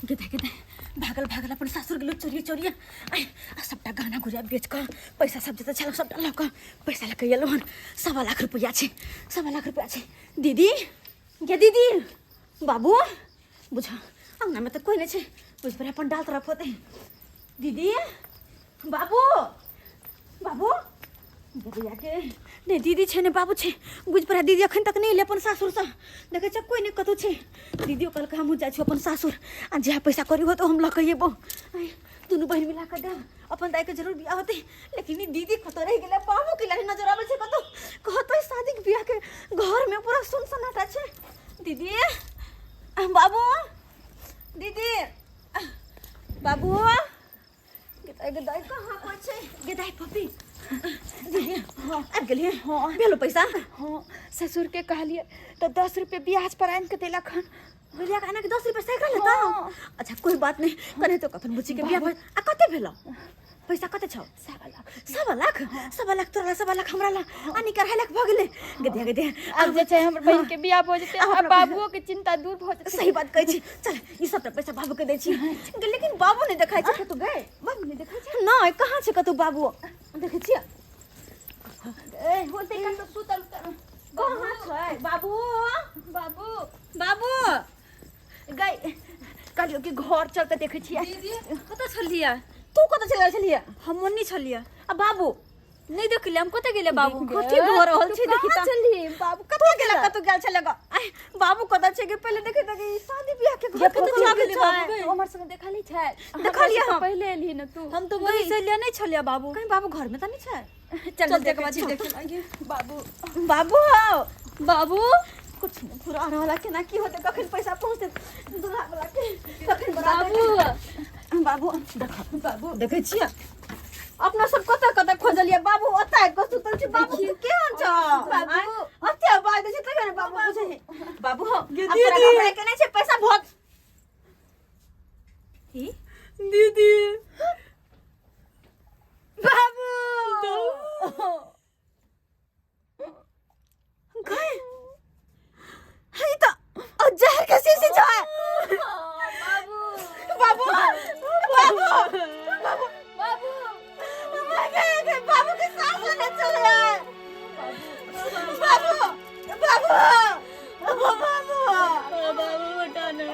गेदा गेदा भागल भागल अपन सासुर गेलो चोरिए चोरिए आइ आ सबटा गहना गुड़िया बेच कऽ पैसा सब जते छल सबटा लऽ कऽ पैसा लऽ कऽ एलहुँ हन। 1.25 लाख रुपैआ छै, 1.25 लाख रुपैआ छै। दीदी गे दीदी, बाबू बुझ अङ्गनामे तऽ कोइ नहि छै, बुझ पड़े अपन डाल तरफ होतै। दीदी बाबू बाबू भैया के नहि दीदी छै ने बाबू छै। बुझ पड़ा दीदी अखन तक नहि एलै अपन सासुरसँ, देखै छै कोइ नहि कतहु छै। दीदियो कहलकै हमहूँ जाइ छी अपन सासुर आ जएह पैसा करी होतौ हम लऽ कऽ अयबौ, दुनू बहिन मिला कऽ देब अपन दाइके जरूर बियाह होतै। लेकिन ई दीदी कतऽ रहि गेलै, बाबूके लए नजर आबै छै कतहु कहतै शादीके बियाहके घरमे पूरा सुन सन्नाटा छै। दीदी बाबू दीदी बाबू गेदाइ गेदाइ कहाँ कोइ छै? गेदाइ पपी दीदी आबि गेलियै? हाँ। भेलो पैसा? हाँ, ससुर के कहलिए तो 10 रुपये ब्याज पर आनि के देलक हन। भैया के आना के 10 रुपये सैकड़ा लेता? हाँ। अच्छा कोई बात नहीं, कने तो कखन बुच्ची के बियाह भऽ आ कते भेलो पैसा, कते छौ? 1.25 लाख। 1.25 लाख? 1.25 लाख तोरा ला, 1.25 लाख हमरा ला आ निकर 2.5 लाख भऽ गेलै। गदिया गदिया आब जे छै हमर बहिन के बियाह भऽ जेतै आब आ अपना बाबुओ के चिंता दूर भऽ जेतै। सही बात कहै छी। चल ई सबटा पैसा बाबू के दै छी। लेकिन बाबू नहि देखाइ छै कतौ गए, बाबू नहि देखाइ छै। नहि कहाँ छै कतौ बाबू, देखै छियै ए होतै कतौ सुतल उतल। कहाँ छै बाबू? बाबू बाबू गई कहलियौ कि घर चल तऽ देखै छियै। दीदी कतऽ छलियै? तू कतऽ चलि गेल छलियै? हम ओन्नी छलियै। आ बाबू नहि देखलियै हम, कतऽ गेलै बाबू? कथी भऽ रहल छै? देखी कहाँ तऽ छलियै बाबू? कतऽ गेल, कतऽ गेल छलै ग? आइ बाबू कतऽ छै कि पहिले देखै तऽ ई शादी बियाह के घर कतऽ कतऽ चलि लागल गेलै छै? बाबू गै? हमर संगे देखली छै? देखलियै हम। पहिले एलही ने तू। हम तऽ वही गई। से लिए नहि छलियै बाबू। कहीं बाबू घर में तऽ नहि छै? चल चल देखै देखै छी। छी। देखै बाबू। बाबू हौ। बाबू कुछ नहीं पूरा रहल है, केना की होतै, कखन पैसा पहुँचतै दूल्हा वाला के, कखन बरात बाबू एतै? बाबू देख। बाबू देखै छियै अपना सब कतऽ कतऽ खोजलियै, बाबू ओतऽ आबि कऽ सुतल छै। बाबू तू केहन छ? बाबू। ओते आवाज दै छै तखन बाबू बुझै है। बाबू हो गे आब तोरा दीदी। घबराय के नहि छै, पैसा भऽ ई दीदी बाबू गए है त और जहर के शीशी जो है। बाबू बाबू बाबू बाबू बाबू मर गए थे, बाबू के सांस लेने चले आए। बाबू बाबू बाबू बाबू बाबू उठा ना।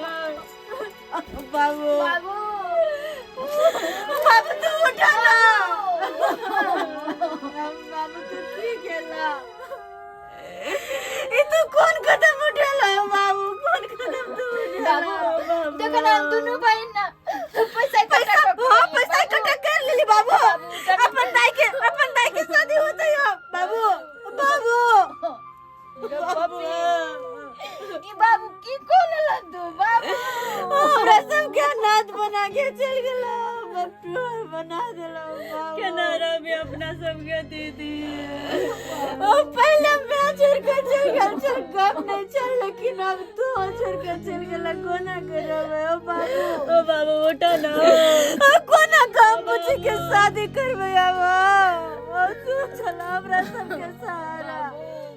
बाबू बाबू। बना देलहुँ बाबू। केना रहबै अपना सबके दीदी? ओ पहिले माय छोड़ि कऽ चलि गेल छल, गप नहि छल, लेकिन आब तू छोड़ि कऽ चलि गेल, कोना के रहबै? ओ बाबू, ओ बाबू, उठा ना। ओ कोना कम पूछी के शादी करबै आब? ओ तू छल हमरा सबके सहारा।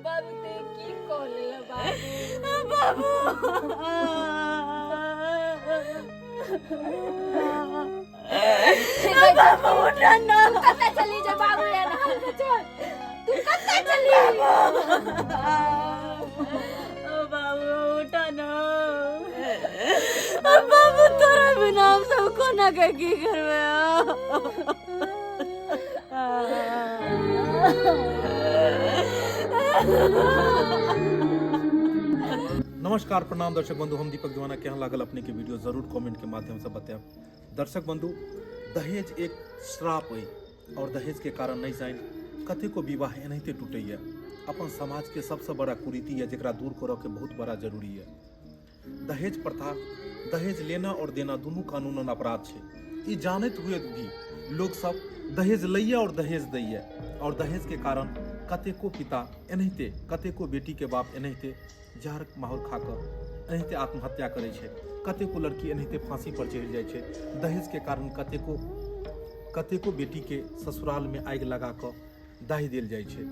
बाबू, ते की कह लेला बाबू? बाबू, बाबू, उठा ना। कतऽ चली जा बाबू? यार चल, तू कतऽ चली? ओ बाबू, उठा ना। ओ बाबू, तोरा बिना हम सब कोना के की करबै? नमस्कार, प्रणाम दर्शक बंधु, हम दीपक दीवाना। केहन लागल अपने के वीडियो, जरूर कमेंट के माध्यम से बतायब। दर्शक बंधु, दहेज एक श्राप अइ और दहेज के कारण नहीं जानि कतेको विवाह एनाहिते टूटैया। अपन समाज के सबसे बड़ा कुरीति है जकरा दूर करऽ के बहुत बड़ा जरूरी है। दहेज प्रथा, दहेज लेना और देना दुनू कानूनन अपराध छै। ई जानैत हुए भी लोक सब दहेज लैया और दहेज दैया और दहेज के कारण कतेको पिता एनाहिते, कतेको बेटी के बाप एनाहिते जहर माहौर खा कऽ एनाहिते आत्महत्या करै छै, कतेको लड़की एनाहिते फांसी पर चढ़ि जाइ छै। दहेज के कारण कतेको कतेको बेटी के ससुराल में आगि लगा कऽ दाहि देल जाइ छै।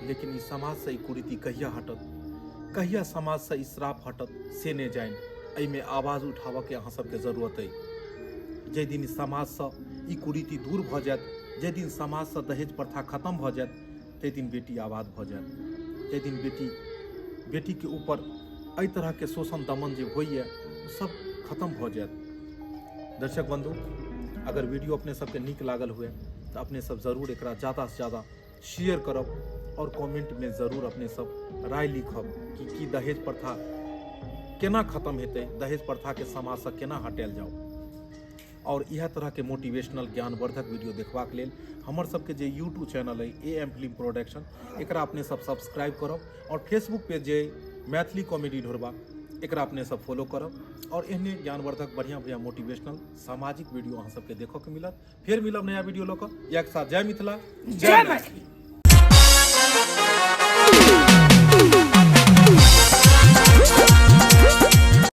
लेकिन ई समाजसँ ई कुरीति कहिया हटत, कहिया समाजसँ ई श्राप हटत, से नहि जानि। एहिमे आवाज उठाबऽके अहाँ सबके जरूरत अइ। जाहि दिन समाजसँ ई कुरीति दूर भऽ जायत, जाहि दिन समाजसँ दहेज प्रथा खत्म भऽ जायत, ताहि दिन बेटी आबाद भऽ जायत। जाहि दिन बेटी बेटीके ऊपर एहि तरहके शोषण दमन जे होइए, ओ सब खत्म भऽ जायत। दर्शक बंधु, अगर वीडियो अपने सबके नीक लागल हुए तऽ अपने सब जरूर एकरा ज़्यादासँ ज़्यादा शेयर करब और कमेंट में जरूर अपने सब राय लिखब कि की दहेज प्रथा केना खत्म हेतै, दहेज प्रथाके समाजसँ केना हटायल जाओ। और इएह तरहके मोटिवेशनल ज्ञानवर्धक वीडियो देखबाक लेल हमर सबके जे यूट्यूब चैनल अइ ए एम फिल्म प्रोडक्शन, एकरा अपने सब सब्सक्राइब करब और फेसबुक पेज जे मैथिली कॉमेडी ढोरबा, एकरा अपने सब फॉलो करब और एहने ज्ञानवर्धक बढ़िया बढ़िया मोटिवेशनल सामाजिक वीडियो अहाँ सबके देखऽ के मिलत। फेर मिलब नया वीडियो लऽ कऽ। इएह के साथ जय मिथिला, जय मैथिली।